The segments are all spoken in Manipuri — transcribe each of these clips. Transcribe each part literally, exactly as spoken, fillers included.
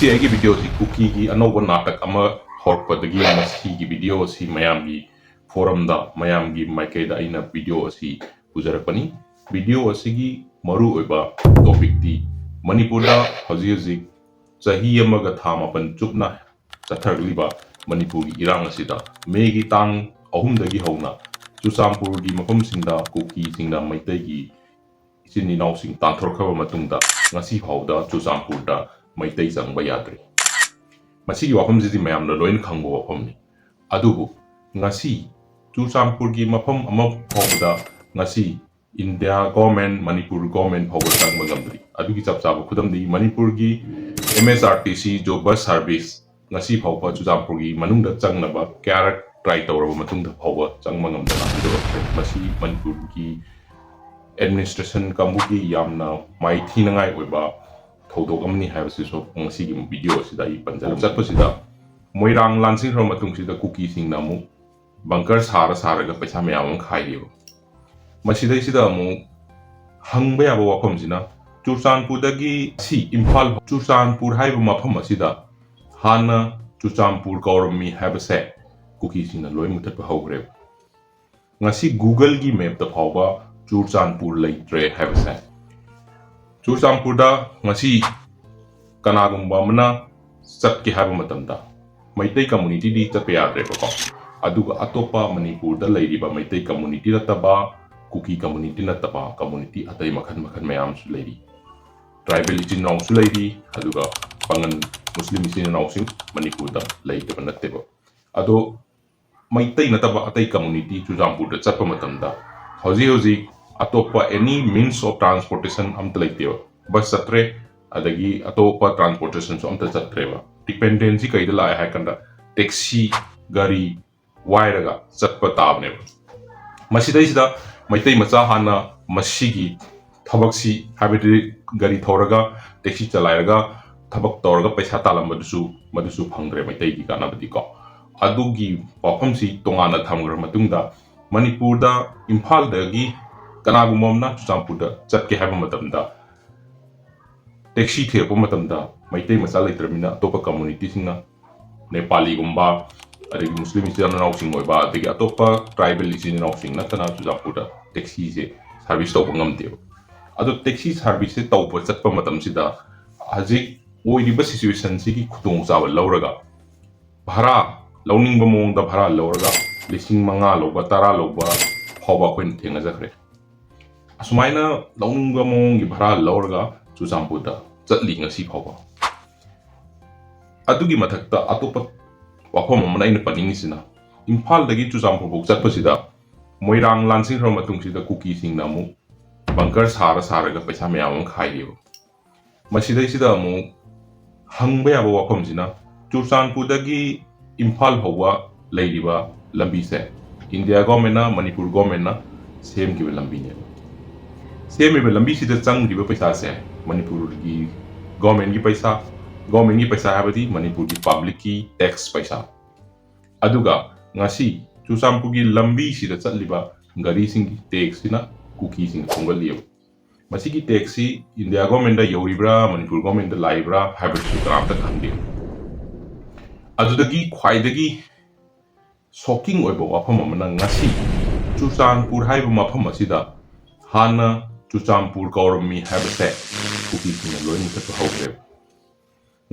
ꯑꯩꯒꯤ video ꯑꯁꯤ ꯀꯨꯀꯤꯒꯤ ꯑꯅꯧꯕ ꯅꯥꯇꯛ ꯑꯃ ꯍꯧꯔꯛꯄꯗꯒꯤ ꯃꯁꯤꯒꯤ video ꯑꯁꯤ ꯃꯌꯥꯝꯒꯤ forumꯗ, ꯃꯌꯥꯝꯒꯤ ꯃꯥꯏꯀꯩꯗ ꯑꯩꯅ video ꯑꯁꯤ ꯄꯨꯖꯔꯛꯄꯅꯤ꯫ Video ꯑꯁꯤꯒꯤ ꯃꯔꯨꯑꯣꯏꯕ topicꯇꯤ ꯃꯅꯤꯄꯨꯔꯗ ꯍꯧꯖꯤꯛ ꯍꯧꯖꯤꯛ ꯆꯍꯤ ꯑꯃꯒ ꯊꯥ ꯃꯥꯄꯟ ꯆꯨꯞꯅ ꯆꯠꯊꯔꯛꯂꯤꯕ ꯃꯅꯤꯄꯨꯔꯒꯤ ꯏꯔꯥꯡ ꯑꯁꯤꯗ ꯃꯦꯒꯤ ꯇꯥꯡ ꯑꯍꯨꯝꯗꯒꯤ ꯍꯧꯅ ꯆꯨꯔꯆꯥꯟꯄꯨꯔꯒꯤ ꯃꯐꯝꯁꯤꯡꯗ ꯀꯨꯀꯤꯁꯤꯡꯅ ꯃꯩꯇꯩꯒꯤ ꯏꯆꯤꯟ ꯏꯅꯥꯎꯁꯤꯡ ꯇꯥꯟꯊꯣꯔꯛꯈ꯭ꯔꯕ ꯃꯇꯨꯡꯗ ꯉꯁꯤ ꯐꯥꯎꯕꯗ ꯆꯨꯔꯆꯥꯟꯄꯨꯔꯗ ꯃꯩꯇꯩ ꯆꯪꯕ ꯌꯥꯗ꯭ꯔꯤ꯫ ꯃꯁꯤꯒꯤ ꯋꯥꯐꯝꯁꯤꯗꯤ ꯃꯌꯥꯝꯅ ꯂꯣꯏꯅ ꯈꯪꯕ ꯋꯥꯐꯝꯅꯤ꯫ ꯑꯗꯨꯕꯨ ꯉꯁꯤ ꯆꯨꯔꯆꯥꯟꯄꯨꯔꯒꯤ ꯃꯐꯝ ꯑꯃ ꯐꯥꯎꯕꯗ ꯉꯁꯤ India government, ꯃꯅꯤꯄꯨꯔ government ꯐꯥꯎꯕ ꯆꯪꯕ ꯉꯝꯗ꯭ꯔꯤ꯫ ꯑꯗꯨꯒꯤ ꯆꯞ ꯆꯥꯕ ꯈꯨꯗꯝꯗꯤ ꯃꯅꯤꯄꯨꯔꯒꯤ M S R T C ꯖꯣ bus service ꯉꯁꯤ ꯐꯥꯎꯕ ꯆꯨꯔꯆꯥꯟꯄꯨꯔꯒꯤ ꯃꯅꯨꯡꯗ ꯆꯪꯅꯕ ꯀꯌꯥꯔꯛ try ꯇꯧꯔꯕ ꯃꯇꯨꯡꯗ ꯐꯥꯎꯕ ꯆꯪꯕ ꯉꯝꯗꯅ ꯍꯟꯗꯣꯔꯛꯈ꯭ꯔꯦ꯫ ꯃꯁꯤ ꯃꯅꯤꯄꯨꯔꯒꯤ administration ꯀꯥꯡꯕꯨꯒꯤ ꯌꯥꯝꯅ ꯃꯥꯏꯊꯤꯅꯉꯥꯏ ꯑꯣꯏꯕ ꯊꯧꯗꯣꯛ ꯑꯃꯅꯤ ꯍꯥꯏꯕꯁꯤꯁꯨ ꯉꯁꯤꯒꯤ video ꯑꯁꯤꯗ ꯑꯩ ꯄꯟꯖꯔꯝ ꯆꯠꯄꯁꯤꯗ ꯃꯣꯏꯔꯥꯡ ꯂꯥꯟꯁꯤꯟꯈ꯭ꯔꯕ ꯃꯇꯨꯡꯁꯤꯗ ꯀꯨꯀꯤꯁꯤꯡꯅ ꯑꯃꯨꯛ bunker ꯁꯥꯔ ꯁꯥꯔꯒ ꯄꯩꯁꯥ ꯃꯌꯥꯝ ꯑꯃ ꯈꯥꯏꯔꯤꯕ꯫ ꯃꯁꯤꯗꯩꯁꯤꯗ ꯑꯃꯨꯛ ꯍꯪꯕ ꯌꯥꯕ ꯋꯥꯐꯝꯁꯤꯅ ꯆꯨꯔꯆꯥꯟꯄꯨꯔꯗꯒꯤ ꯁꯤ ꯏꯝꯐꯥꯜ, ꯆꯨꯔꯆꯥꯟꯄꯨꯔ ꯍꯥꯏꯕ ꯃꯐꯝ ꯑꯁꯤꯗ ꯍꯥꯟꯅ ꯆꯨꯔꯆꯥꯟꯄꯨꯔ ꯀꯧꯔꯝꯃꯤ ꯍꯥꯏꯕꯁꯦ ꯀꯨꯀꯤꯁꯤꯡꯅ ꯂꯣꯏ ꯃꯨꯊꯠꯄ ꯍꯧꯈ꯭ꯔꯦꯕ꯫ ꯉꯁꯤ Googleꯒꯤ mapꯇ ꯐꯥꯎꯕ ꯆꯨꯔꯆꯥꯟꯄꯨꯔ ꯂꯩꯇ꯭ꯔꯦ ꯍꯥꯏꯕꯁꯦ꯫ ꯆꯨꯔꯆꯥꯟꯄꯨꯔꯗ ꯉꯁꯤ ꯀꯅꯥꯒꯨꯝꯕ ꯑꯃꯅ ꯆꯠꯀꯦ ꯍꯥꯏꯕ ꯃꯇꯝꯗ ꯃꯩꯇꯩ communityꯗꯤ ꯆꯠꯄ ꯌꯥꯗ꯭ꯔꯦꯕꯀꯣ꯫ ꯑꯗꯨꯒ ꯑꯇꯣꯞꯄ ꯃꯅꯤꯄꯨꯔꯗ ꯂꯩꯔꯤꯕ ꯃꯩꯇꯩ community ꯅꯠꯇꯕ, ꯀꯨꯀꯤ community ꯅꯠꯇꯕ community ꯑꯇꯩ ꯃꯈꯜ ꯃꯈꯜ ꯃꯌꯥꯝꯁꯨ ꯂꯩꯔꯤ꯫ Tribal ꯏꯆꯤꯟ ꯏꯅꯥꯎꯁꯨ ꯂꯩꯔꯤ, ꯑꯗꯨꯒ ꯄꯥꯉꯟ ꯃꯨꯁꯂꯤꯝ ꯏꯆꯤꯟ ꯏꯅꯥꯎꯁꯤꯡ ꯃꯅꯤꯄꯨꯔꯗ ꯂꯩꯇꯕ ꯅꯠꯇꯦꯕ꯫ ꯑꯗꯣ ꯃꯩꯇꯩ ꯅꯠꯇꯕ ꯑꯇꯩ community ꯆꯨꯔꯆꯥꯟꯄꯨꯔꯗ ꯆꯠꯄ ꯃꯇꯝꯗ ꯍꯧꯖꯤꯛ ꯍꯧꯖꯤꯛ ꯑꯇꯣꯞꯄ any means of transportation ꯑꯝꯇ ꯂꯩꯇꯦꯕ꯫ Bus ꯆꯠꯇ꯭ꯔꯦ, ꯑꯗꯒꯤ ꯑꯇꯣꯞꯄ transportationꯁꯨ ꯑꯝꯇ ꯆꯠꯇ꯭ꯔꯦꯕ꯫ Dependency ꯀꯩꯗ ꯂꯥꯛꯑꯦ ꯍꯥꯏ ꯀꯥꯟꯗ taxi ꯒꯥꯔꯤ ꯋꯥꯏꯔꯒ ꯆꯠꯄ ꯇꯥꯕꯅꯦꯕ꯫ ꯃꯁꯤꯗꯩꯁꯤꯗ ꯃꯩꯇꯩ ꯃꯆꯥ ꯍꯥꯟꯅ ꯃꯁꯤꯒꯤ ꯊꯕꯛꯁꯤ, ꯍꯥꯏꯕꯗꯤ ꯒꯥꯔꯤ ꯊꯧꯔꯒ, taxi ꯆꯂꯥꯏꯔꯒ ꯊꯕꯛ ꯇꯧꯔꯒ ꯄꯩꯁꯥ ꯇꯥꯜꯂꯝꯕꯗꯨꯁꯨ, ꯃꯗꯨꯁꯨ ꯐꯪꯗ꯭ꯔꯦ ꯃꯩꯇꯩꯒꯤ ꯀꯥꯟꯅꯕꯗꯤꯀꯣ꯫ ꯑꯗꯨꯒꯤ ꯋꯥꯐꯝꯁꯤ ꯇꯣꯉꯥꯟꯅ ꯊꯝꯈ꯭ꯔ ꯃꯇꯨꯡꯗ, ꯃꯅꯤꯄꯨꯔꯗ ꯏꯝꯐꯥꯜꯗꯒꯤ ꯀꯅꯥꯒꯨꯝꯕ ꯑꯃꯅ ꯆꯨꯔꯆꯥꯟꯄꯨꯔꯗ ꯆꯠꯀꯦ ꯍꯥꯏꯕ ꯃꯇꯝꯗ, ꯇꯦꯛꯁꯤ ꯊꯤꯔꯛꯄ ꯃꯇꯝꯗ ꯃꯩꯇꯩ ꯃꯆꯥ ꯂꯩꯇ꯭ꯔꯕꯅꯤꯅ ꯑꯇꯣꯞꯄ ꯀꯝꯃꯨꯅꯤꯇꯤꯁꯤꯡꯅ, ꯅꯦꯄꯥꯂꯤꯒꯨꯝꯕ, ꯑꯗꯒꯤ ꯃꯨꯁꯂꯤꯝ ꯏꯆꯤꯜ ꯏꯅꯥꯎꯁꯤꯡ ꯑꯣꯏꯕ, ꯑꯗꯒꯤ ꯑꯇꯣꯞꯄ ꯇ꯭ꯔꯥꯏꯕꯦꯜ ꯏꯆꯤꯜ ꯏꯅꯥꯎꯁꯤꯡ ꯅꯠꯇꯅ ꯆꯨꯔꯆꯥꯟꯄꯨꯔꯗ ꯇꯦꯛꯁꯤꯁꯦ ꯁꯥꯔꯚꯤꯁ ꯇꯧꯕ ꯉꯝꯗꯦꯕ꯫ ꯑꯗꯣ ꯇꯦꯛꯁꯤ ꯁꯥꯔꯚꯤꯁꯁꯦ ꯇꯧꯕ ꯆꯠꯄ ꯃꯇꯝꯁꯤꯗ ꯍꯧꯖꯤꯛ ꯑꯣꯏꯔꯤꯕ ꯁꯤꯆꯨꯋꯦꯁꯟꯁꯤꯒꯤ ꯈꯨꯗꯣꯡꯆꯥꯕ ꯂꯧꯔꯒ ꯚꯔꯥ ꯂꯧꯅꯤꯡꯕ ꯃꯑꯣꯡꯗ ꯚꯔꯥ ꯂꯧꯔꯒ ꯂꯤꯁꯤꯡ ꯃꯉꯥ ꯂꯧꯕ, ꯇꯔꯥ ꯂꯧꯕ ꯐꯥꯎꯕ ꯑꯩꯈꯣꯏꯅ ꯊꯦꯡꯅꯖꯈ꯭ꯔꯦ꯫ ꯑꯁꯨꯃꯥꯏꯅ ꯂꯧꯅꯤꯡꯕ ꯃꯑꯣꯡꯒꯤ ꯚꯔꯥ ꯂꯧꯔꯒ ꯆꯨꯔꯆꯥꯟꯄꯨꯔꯗ ꯆꯠꯂꯤ ꯉꯁꯤ ꯐꯥꯎꯕ꯫ ꯑꯗꯨꯒꯤ ꯃꯊꯛꯇ ꯑꯇꯣꯞꯄ ꯋꯥꯐꯝ ꯑꯃꯅ ꯑꯩꯅ ꯄꯟꯅꯤꯡꯉꯤꯁꯤꯅ, ꯏꯝꯐꯥꯜꯗꯒꯤ ꯆꯨꯔꯆꯥꯟꯄꯨꯔ ꯐꯥꯎ ꯆꯠꯄꯁꯤꯗ ꯃꯣꯏꯔꯥꯡ ꯂꯥꯟꯁꯤꯟꯈ꯭ꯔꯕ ꯃꯇꯨꯡꯁꯤꯗ ꯀꯨꯀꯤꯁꯤꯡꯅ ꯑꯃꯨꯛ ꯕꯪꯀꯔ ꯁꯥꯔ ꯁꯥꯔꯒ ꯄꯩꯁꯥ ꯃꯌꯥꯝ ꯑꯃ ꯈꯥꯏꯔꯤꯕ꯫ ꯃꯁꯤꯗꯩꯁꯤꯗ ꯑꯃꯨꯛ ꯍꯪꯕ ꯌꯥꯕ ꯋꯥꯐꯝꯁꯤꯅ, ꯆꯨꯔꯆꯥꯟꯄꯨꯔꯗꯒꯤ ꯏꯝꯐꯥꯜ ꯐꯥꯎꯕ ꯂꯩꯔꯤꯕ ꯂꯝꯕꯤꯁꯦ ꯏꯟꯗꯤꯌꯥ ꯒꯣꯔꯃꯦꯟꯅ, ꯃꯅꯤꯄꯨꯔ ꯒꯣꯔꯃꯦꯟꯅ ꯁꯦꯝꯈꯤꯕ ꯂꯝꯕꯤꯅꯦꯕ꯫ ꯁꯦꯝꯃꯤꯕ ꯂꯝꯕꯤꯁꯤꯗ ꯆꯪꯈꯤꯕ ꯄꯩꯁꯥꯁꯦ ꯃꯅꯤꯄꯨꯔꯒꯤ ꯒꯣꯔꯃꯦꯟꯒꯤ ꯄꯩꯁꯥ, ꯒꯣꯔꯃꯦꯟꯒꯤ ꯄꯩꯁꯥ ꯍꯥꯏꯕꯗꯤ ꯃꯅꯤꯄꯨꯔꯒꯤ ꯄꯕ꯭ꯂꯤꯛꯀꯤ ꯇꯦꯛꯁ ꯄꯩꯁꯥ꯫ ꯑꯗꯨꯒ ꯉꯁꯤ ꯆꯨꯔꯆꯥꯟꯄꯨꯔꯒꯤ ꯂꯝꯕꯤꯁꯤꯗ ꯆꯠꯂꯤꯕ ꯒꯥꯔꯤꯁꯤꯡꯒꯤ ꯇꯦꯛꯁꯁꯤꯅ ꯀꯨꯀꯤꯁꯤꯡꯅ ꯈꯣꯝꯒꯠꯂꯤꯑꯕ꯫ ꯃꯁꯤꯒꯤ ꯇꯦꯛꯁꯁꯤ ꯏꯟꯗꯤꯌꯥ ꯒꯣꯔꯃꯦꯟꯗ ꯌꯧꯔꯤꯕ꯭ꯔꯥ, ꯃꯅꯤꯄꯨꯔ ꯒꯣꯔꯃꯦꯟꯗ ꯂꯥꯛꯏꯕ꯭ꯔꯥ ꯍꯥꯏꯕꯗꯨꯁꯨ ꯀꯅꯥꯝꯇ ꯈꯪꯗꯦ꯫ ꯑꯗꯨꯗꯒꯤ ꯈ꯭ꯋꯥꯏꯗꯒꯤ ꯁꯣꯛꯀꯤꯡ ꯑꯣꯏꯕ ꯋꯥꯐꯝ ꯑꯃꯅ, ꯉꯁꯤ ꯆꯨꯔꯆꯥꯟꯄꯨꯔ ꯍꯥꯏꯕ ꯃꯐꯝ ꯑꯁꯤꯗ ꯍꯥꯟꯅ ꯆꯨꯔꯆꯥꯟꯄꯨꯔ ꯀꯧꯔꯝꯃꯤ ꯍꯥꯏꯕꯁꯦ ꯀꯨꯀꯤꯁꯤꯡꯅ ꯂꯣꯏ ꯃꯨꯊꯠꯄ ꯍꯧꯈ꯭ꯔꯦꯕ꯫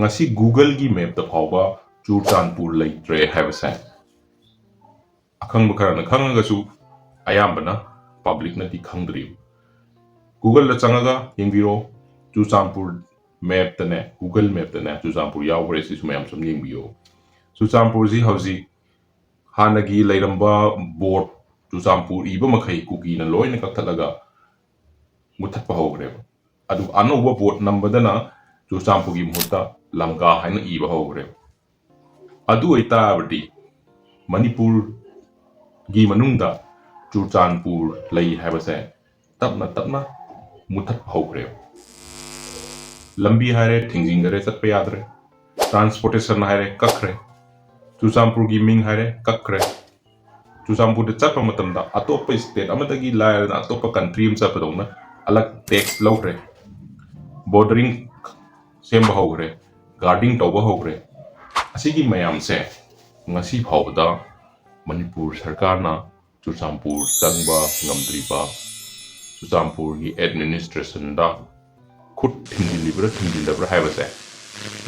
ꯉꯁꯤ ꯒꯨꯒꯜꯒꯤ ꯃꯦꯞꯇ ꯐꯥꯎꯕ ꯆꯨꯔꯆꯥꯟꯄꯨꯔ ꯂꯩꯇ꯭ꯔꯦ ꯍꯥꯏꯕꯁꯦ ꯑꯈꯪꯕ ꯈꯔꯅ ꯈꯪꯉꯒꯁꯨ ꯑꯌꯥꯝꯕꯅ ꯄꯕ꯭ꯂꯤꯛꯅꯗꯤ ꯈꯪꯗ꯭ꯔꯤꯕ꯫ ꯒꯨꯒꯜꯗ ꯆꯪꯉꯒ ꯌꯦꯡꯕꯤꯔꯣ, ꯆꯨꯔꯆꯥꯟꯄꯨꯔ ꯃꯦꯞꯇꯅꯦ, ꯒꯨꯒꯜ ꯃꯦꯞꯇꯅꯦ ꯆꯨꯔꯆꯥꯟꯄꯨꯔ ꯌꯥꯎꯕ꯭ꯔꯥ ꯁꯤꯁꯨ ꯃꯌꯥꯝ ꯁꯨꯝ ꯌꯦꯡꯕꯤꯌꯣ꯫ ꯆꯨꯔꯆꯥꯟꯄꯨꯔꯁꯤ ꯍꯧꯖꯤꯛ ꯍꯥꯟꯅꯒꯤ ꯂꯩꯔꯝꯕ ꯕꯣꯔꯗ, ꯆꯨꯔꯆꯥꯟꯄꯨꯔ ꯏꯕ ꯃꯈꯩ ꯀꯨꯀꯤꯅ ꯂꯣꯏꯅ ꯀꯛꯊꯠꯂꯒ ꯃꯨꯊꯠꯄ ꯍꯧꯈ꯭ꯔꯦꯕ꯫ ꯑꯗꯨꯒ ꯑꯅꯧꯕ ꯕꯣꯔꯗ ꯅꯝꯕꯗꯅ ꯆꯨꯔꯆꯥꯟꯄꯨꯔꯒꯤ ꯃꯍꯨꯠꯇ ꯂꯝꯒꯥ ꯍꯥꯏꯅ ꯏꯕ ꯍꯧꯈ꯭ꯔꯦꯕ꯫ ꯑꯗꯨ ꯑꯣꯏꯇꯥꯔꯕꯗꯤ ꯃꯅꯤꯄꯨꯔꯒꯤ ꯃꯅꯨꯡꯗ ꯆꯨꯔꯆꯥꯟꯄꯨꯔ ꯂꯩ ꯍꯥꯏꯕꯁꯦ ꯇꯞꯅ ꯇꯞꯅ ꯃꯨꯊꯠꯄ ꯍꯧꯈ꯭ꯔꯦꯕ꯫ ꯂꯝꯕꯤ ꯍꯥꯏꯔꯦ ꯊꯤꯡꯖꯤꯟꯈꯔꯦ, ꯆꯠꯄ ꯌꯥꯗ꯭ꯔꯦ꯫ ꯇ꯭ꯔꯥꯟꯁꯄꯣꯔꯇꯦꯁꯟ ꯍꯥꯏꯔꯦ ꯀꯛꯈ꯭ꯔꯦ꯫ ꯆꯨꯔꯆꯥꯟꯄꯨꯔꯒꯤ ꯃꯤꯡ ꯍꯥꯏꯔꯦ ꯀꯛꯈ꯭ꯔꯦ꯫ ꯆꯨꯔꯆꯥꯟꯄꯨꯔꯗ ꯆꯠꯄ ꯃꯇꯝꯗ ꯑꯇꯣꯞꯄ ꯁ꯭ꯇꯦꯠ ꯑꯃꯗꯒꯤ ꯂꯥꯏꯔꯗꯅ ꯑꯇꯣꯞꯄ ꯀꯟꯇ꯭ꯔꯤ ꯑꯃ ꯆꯠꯄꯗꯧꯅ ꯑꯂꯛ ꯇꯦꯛꯁ ꯂꯧꯈ꯭ꯔꯦ꯫ ꯕꯣꯔꯗꯔꯤꯡ ꯁꯦꯝꯕ ꯍꯧꯈ꯭ꯔꯦ, ꯒꯥꯔꯗꯤꯡ ꯇꯧꯕ ꯍꯧꯈ꯭ꯔꯦ꯫ ꯑꯁꯤꯒꯤ ꯃꯌꯥꯝꯁꯦ ꯉꯁꯤ ꯐꯥꯎꯕꯗ ꯃꯅꯤꯄꯨꯔ ꯁꯔꯀꯥꯔꯅ ꯆꯨꯔꯆꯥꯟꯄꯨꯔ ꯆꯪꯕ ꯉꯝꯗ꯭ꯔꯤꯕ, ꯆꯨꯔꯆꯥꯟꯄꯨꯔꯒꯤ ꯑꯦꯗꯃꯤꯅꯤꯁꯇ꯭ꯔꯦꯁꯟꯗ ꯈꯨꯠ ꯊꯤꯡꯖꯤꯜꯂꯤꯕ꯭ꯔꯥ ꯊꯤꯡꯖꯤꯜꯂꯕ꯭ꯔꯥ ꯍꯥꯏꯕꯁꯦ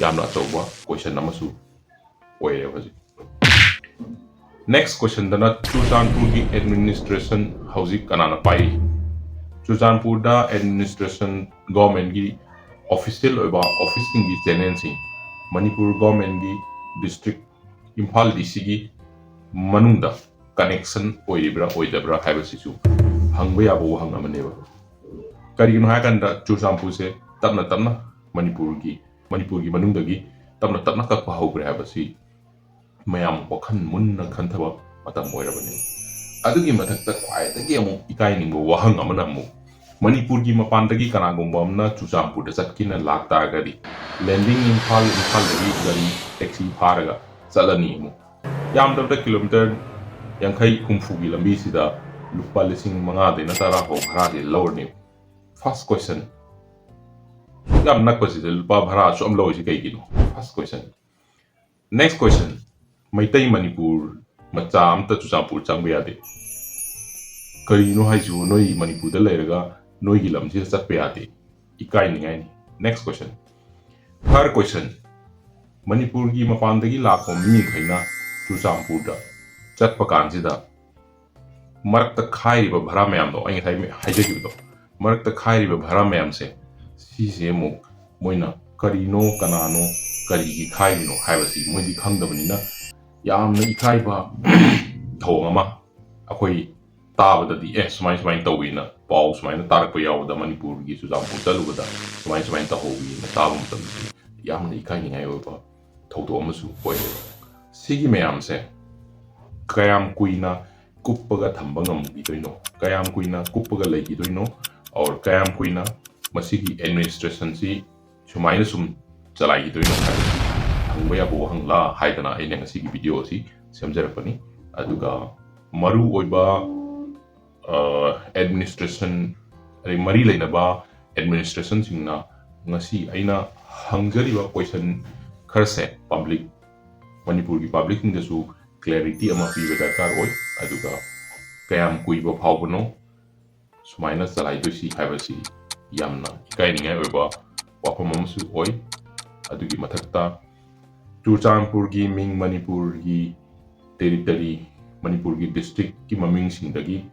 ꯌꯥꯝꯅ ꯑꯆꯧꯕ ꯀꯣꯏꯁꯟ ꯑꯃꯁꯨ ꯑꯣꯏꯔꯦ ꯍꯧꯖꯤꯛ꯫ ꯅꯦꯛꯁ ꯀꯣꯏꯁꯟꯗꯅ ꯆꯨꯔꯆꯥꯟꯄꯨꯔꯒꯤ ꯑꯦꯗꯃꯤꯅꯤꯁꯇ꯭ꯔꯦꯁꯟ ꯍꯧꯖꯤꯛ ꯀꯅꯥꯅ ꯄꯥꯏꯔꯤ? ꯆꯨꯔꯆꯥꯟꯄꯨꯔꯗ ꯑꯦꯗꯃꯤꯅꯤꯁꯇ꯭ꯔꯦꯁꯟ ꯒꯣꯔꯃꯦꯟꯒꯤ ꯑꯣꯐꯤꯁꯤꯌꯦꯜ ꯑꯣꯏꯕ ꯑꯣꯐꯤꯁꯁꯤꯡꯒꯤ ꯆꯦꯅꯦꯜꯁꯤꯡ, ꯃꯅꯤꯄꯨꯔ ꯒꯣꯔꯃꯦꯟꯒꯤ ꯗꯤꯁꯇ꯭ꯔꯤꯛ ꯏꯝꯐꯥꯜ ꯗꯤ ꯁꯤꯒꯤ ꯃꯅꯨꯡꯗ ꯀꯅꯦꯛꯁꯟ ꯑꯣꯏꯔꯤꯕ꯭ꯔꯥ ꯑꯣꯏꯗꯕ꯭ꯔꯥ ꯍꯥꯏꯕꯁꯤꯁꯨ ꯍꯪꯕ ꯌꯥꯕ ꯋꯥꯍꯪ ꯑꯃꯅꯦꯕ꯫ ꯀꯔꯤꯒꯤꯅꯣ ꯍꯥꯏꯔꯀꯥꯟꯗ ꯆꯨꯔꯆꯥꯟꯄꯨꯔꯁꯦ ꯇꯞꯅ ꯇꯞꯅ ꯃꯅꯤꯄꯨꯔꯒꯤ, ꯃꯅꯤꯄꯨꯔꯒꯤ ꯃꯅꯨꯡꯗꯒꯤ ꯇꯞꯅ ꯇꯞꯅ ꯀꯛꯄ ꯍꯧꯈ꯭ꯔꯦ ꯍꯥꯏꯕꯁꯤ ꯃꯌꯥꯝ ꯋꯥꯈꯜ ꯃꯨꯟꯅ ꯈꯟꯊꯕ ꯃꯇꯝ ꯑꯣꯏꯔꯕꯅꯤ꯫ ꯑꯗꯨꯒꯤ ꯃꯊꯛꯇ ꯈ꯭ꯋꯥꯏꯗꯒꯤ ꯑꯃꯨꯛ ꯏꯀꯥꯏꯅꯤꯡꯕ ꯋꯥꯍꯪ ꯑꯃꯅ ꯑꯃꯨꯛ ꯃꯅꯤꯄꯨꯔꯒꯤ ꯃꯄꯥꯟꯗꯒꯤ ꯀꯅꯥꯒꯨꯝꯕ ꯑꯃꯅ ꯆꯨꯔꯆꯥꯟꯄꯨꯔꯗ ꯆꯠꯀꯦꯅ ꯂꯥꯛꯇꯥꯔꯒꯗꯤ ꯂꯦꯟꯗꯤꯡ ꯏꯝꯐꯥꯜ, ꯏꯝꯐꯥꯜꯗꯒꯤ ꯒꯥꯔꯤ ꯇꯦꯛꯁꯤ ꯐꯥꯔꯒ ꯆꯠꯂꯅꯤ꯫ ꯑꯃꯨꯛ ꯌꯥꯝꯗ꯭ꯔꯕꯗ ꯀꯤꯂꯣꯃꯤꯇꯔ ꯌꯥꯡꯈꯩ ꯍꯨꯝꯐꯨꯒꯤ ꯂꯝꯕꯤꯁꯤꯗ ꯂꯨꯄꯥ ꯂꯤꯁꯤꯡ ꯃꯉꯥꯗꯩꯅ ꯇꯔꯥ ꯐꯥꯎ ꯚꯔꯥꯁꯦ ꯂꯧꯔꯅꯤ꯫ ꯐꯥꯔꯁ ꯀꯣꯏꯁꯟ, ꯌꯥꯝ ꯅꯛꯄꯁꯤꯗ ꯂꯨꯄꯥ ꯚꯔꯥ ꯑꯁꯨꯛ ꯌꯥꯝ ꯂꯧꯔꯤꯁꯤ ꯀꯩꯒꯤꯅꯣ? ꯐꯥꯔꯁ ꯀꯣꯏꯁꯟ꯫ ꯅꯦꯛꯁ ꯀꯣꯏꯁꯟ, ꯃꯩꯇꯩ ꯃꯅꯤꯄꯨꯔ ꯃꯆꯥ ꯑꯝꯇ ꯆꯨꯔꯆꯥꯟꯄꯨꯔ ꯆꯪꯕ ꯌꯥꯗꯦ꯫ ꯀꯔꯤꯅꯣ ꯍꯥꯏꯁꯤꯕꯨ? ꯅꯣꯏ ꯃꯅꯤꯄꯨꯔꯗ ꯂꯩꯔꯒ ꯅꯣꯏꯒꯤ ꯂꯝꯁꯤꯗ ꯆꯠꯄ ꯌꯥꯗꯦ, ꯏꯀꯥꯏꯅꯤꯡꯉꯥꯏꯅꯤ꯫ ꯅꯦꯛꯁ ꯀꯣꯏꯁꯟ, ꯊꯥꯔꯗ ꯀꯣꯏꯁꯟ, ꯃꯅꯤꯄꯨꯔꯒꯤ ꯃꯄꯥꯟꯗꯒꯤ ꯂꯥꯛꯄ ꯃꯤꯈꯩꯅ ꯆꯨꯔꯆꯥꯟꯄꯨꯔꯗ ꯆꯠꯄ ꯀꯥꯟꯁꯤꯗ ꯃꯔꯛꯇ ꯈꯥꯏꯔꯤꯕ ꯚꯔꯥ ꯃꯌꯥꯝꯗꯣ, ꯑꯩ ꯉꯁꯥꯏ ꯍꯥꯏꯖꯈꯤꯕꯗꯣ, ꯃꯔꯛꯇ ꯈꯥꯏꯔꯤꯕ ꯚꯔꯥ ꯃꯌꯥꯝꯁꯦ, ꯁꯤꯁꯦ ꯑꯃꯨꯛ ꯃꯣꯏꯅ ꯀꯔꯤꯅꯣ, ꯀꯅꯥꯅꯣ, ꯀꯔꯤꯒꯤ ꯈꯥꯏꯔꯤꯅꯣ ꯍꯥꯏꯕꯁꯤ ꯃꯣꯏꯗꯤ ꯈꯪꯗꯕꯅꯤꯅ ꯌꯥꯝꯅ ꯏꯀꯥꯏꯕ ꯊꯧꯑꯣꯡ ꯑꯃ꯫ ꯑꯩꯈꯣꯏ ꯇꯥꯕꯗꯗꯤ, "ꯑꯦ, ꯁꯨꯃꯥꯏ ꯁꯨꯃꯥꯏꯅ ꯇꯧꯋꯤꯅ", ꯄꯥꯎ ꯁꯨꯃꯥꯏꯅ ꯇꯥꯔꯛꯄ ꯌꯥꯎꯕꯗ, ꯃꯅꯤꯄꯨꯔꯒꯤ ꯆꯨꯔꯆꯥꯟꯄꯨꯔ ꯆꯠꯂꯨꯕꯗ ꯁꯨꯃꯥꯏ ꯁꯨꯃꯥꯏꯅ ꯇꯧꯍꯧꯋꯤꯅ ꯇꯥꯕ ꯃꯇꯝꯗꯗꯤ ꯌꯥꯝꯅ ꯏꯀꯥꯏꯅꯤꯡꯉꯥꯏ ꯑꯣꯏꯕ ꯊꯧꯗꯣꯛ ꯑꯃꯁꯨ ꯑꯣꯏꯔꯦ꯫ ꯁꯤꯒꯤ ꯃꯌꯥꯝꯁꯦ ꯀꯌꯥꯝ ꯀꯨꯏꯅ ꯀꯨꯞꯄꯒ ꯊꯝꯕ ꯉꯝꯈꯤꯗꯣꯏꯅꯣ? ꯀꯌꯥꯝ ꯀꯨꯏꯅ ꯀꯨꯞꯄꯒ ꯂꯩꯈꯤꯗꯣꯏꯅꯣ? Or ꯀꯌꯥꯝ ꯀꯨꯏꯅ ꯃꯁꯤꯒꯤ ꯑꯦꯗꯃꯤꯅꯤꯁꯇ꯭ꯔꯦꯁꯟꯁꯤ ꯁꯨꯃꯥꯏꯅ ꯁꯨꯝ ꯆꯂꯥꯏꯈꯤꯗꯣꯏꯅꯣ ꯍꯥꯏꯕꯁꯤ ꯍꯪꯕ ꯌꯥꯕ ꯋꯥꯍꯪꯂꯥ ꯍꯥꯏꯗꯅ ꯑꯩꯅ ꯉꯁꯤꯒꯤ ꯚꯤꯗꯤꯑꯣ ꯑꯁꯤ ꯁꯦꯝꯖꯔꯛꯄꯅꯤ꯫ ꯑꯗꯨꯒ ꯃꯔꯨ ꯑꯣꯏꯕ, ꯑ, ꯑꯦꯗꯃꯤꯅꯤꯁꯇ꯭ꯔꯦꯁꯟ, ꯑꯗꯩ ꯃꯔꯤ ꯂꯩꯅꯕ ꯑꯦꯗꯃꯤꯅꯤꯁꯇ꯭ꯔꯦꯁꯟꯁꯤꯡꯅ ꯉꯁꯤ ꯑꯩꯅ ꯍꯪꯖꯔꯤꯕ question ꯈꯔꯁꯦ public, ꯃꯅꯤꯄꯨꯔꯒꯤ publicꯁꯤꯡꯗꯁꯨ clarity ꯑꯃ ꯄꯤꯕ ꯗꯔꯀꯥꯔ ꯑꯣꯏ꯫ ꯑꯗꯨꯒ ꯀꯌꯥꯝ ꯀꯨꯏꯕ ꯐꯥꯎꯕꯅꯣ ꯁꯨꯃꯥꯏꯅ ꯆꯂꯥꯏꯗꯣꯏꯁꯤ ꯍꯥꯏꯕꯁꯤ ꯌꯥꯝꯅ ꯏꯀꯥꯏꯅꯤꯡꯉꯥꯏ ꯑꯣꯏꯕ ꯋꯥꯐꯝ ꯑꯃꯁꯨ ꯑꯣꯏ꯫ ꯑꯗꯨꯒꯤ ꯃꯊꯛꯇ ꯆꯨꯔꯆꯥꯟꯄꯨꯔꯒꯤ ꯃꯤꯡ ꯃꯅꯤꯄꯨꯔꯒꯤ territory, ꯃꯅꯤꯄꯨꯔꯒꯤ districtꯀꯤ ꯃꯃꯤꯡꯁꯤꯡꯗꯒꯤ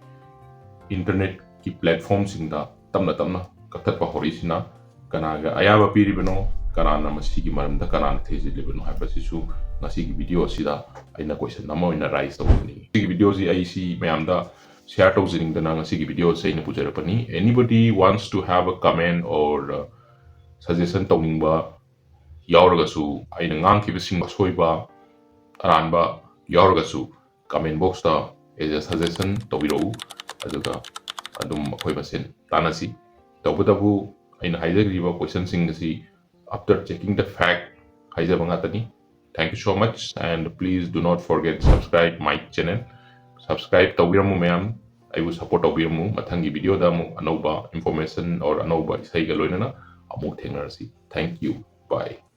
internetꯀꯤ platformꯁꯤꯡꯗ ꯇꯞꯅ ꯇꯞꯅ ꯀꯛꯊꯠꯄ ꯍꯧꯔꯛꯏꯁꯤꯅ ꯀꯅꯥꯒ ꯑꯌꯥꯕ ꯄꯤꯔꯤꯕꯅꯣ, ꯀꯅꯥꯅ ꯃꯁꯤꯒꯤ ꯃꯔꯝꯗ ꯀꯅꯥꯅ ꯊꯤꯖꯤꯜꯂꯤꯕꯅꯣ ꯍꯥꯏꯕꯁꯤꯁꯨ ꯉꯁꯤꯒꯤ video ꯑꯁꯤꯗ ꯑꯩꯅ question ꯑꯃ ꯑꯣꯏꯅ raise ꯇꯧꯖꯅꯤꯡꯉꯤ꯫ ꯁꯤꯒꯤ video ꯑꯁꯤ ꯑꯩ ꯁꯤ ꯃꯌꯥꯝꯗ share ꯇꯧꯖꯅꯤꯡꯗꯅ ꯉꯁꯤꯒꯤ video ꯑꯁꯤ ꯑꯩꯅ ꯄꯨꯖꯔꯛꯄꯅꯤ꯫ Anybody wants to have a comment or, uh, suggestion ꯇꯧꯅꯤꯡꯕ ꯌꯥꯎꯔꯒꯁꯨ, ꯑꯩꯅ ꯉꯥꯡꯈꯤꯕꯁꯤꯡ ꯑꯁꯣꯏꯕ ꯑꯔꯥꯟꯕ ꯌꯥꯎꯔꯒꯁꯨ comment boxꯇ as a suggestion ꯇꯧꯕꯤꯔꯛꯎ꯫ ꯑꯗꯨꯒ ꯑꯗꯨꯝ ꯑꯩꯈꯣꯏ ꯃꯁꯦꯟ ꯇꯥꯟꯅꯁꯤ꯫ ꯇꯧꯕꯇꯕꯨ ꯑꯩꯅ ꯍꯥꯏꯖꯈ꯭ꯔꯤꯕ questionꯁꯤꯡ ꯑꯁꯤ after checking the fact ꯍꯥꯏꯖꯕ ꯉꯥꯛꯇꯅꯤ꯫ Thank you so much and please do not forget subscribe my channel. Subscribe ꯇꯧꯕꯤꯔꯝꯃꯨ ꯃꯌꯥꯝ, ꯑꯩꯕꯨ support ꯇꯧꯕꯤꯔꯝꯃꯨ꯫ ꯃꯊꯪꯒꯤ videoꯗ ꯑꯃꯨꯛ ꯑꯅꯧꯕ information or ꯑꯅꯧꯕ ꯏꯁꯩꯒ ꯂꯣꯏꯅꯅ ꯑꯃꯨꯛ ꯊꯦꯡꯅꯔꯁꯤ꯫ Thank you. Bye.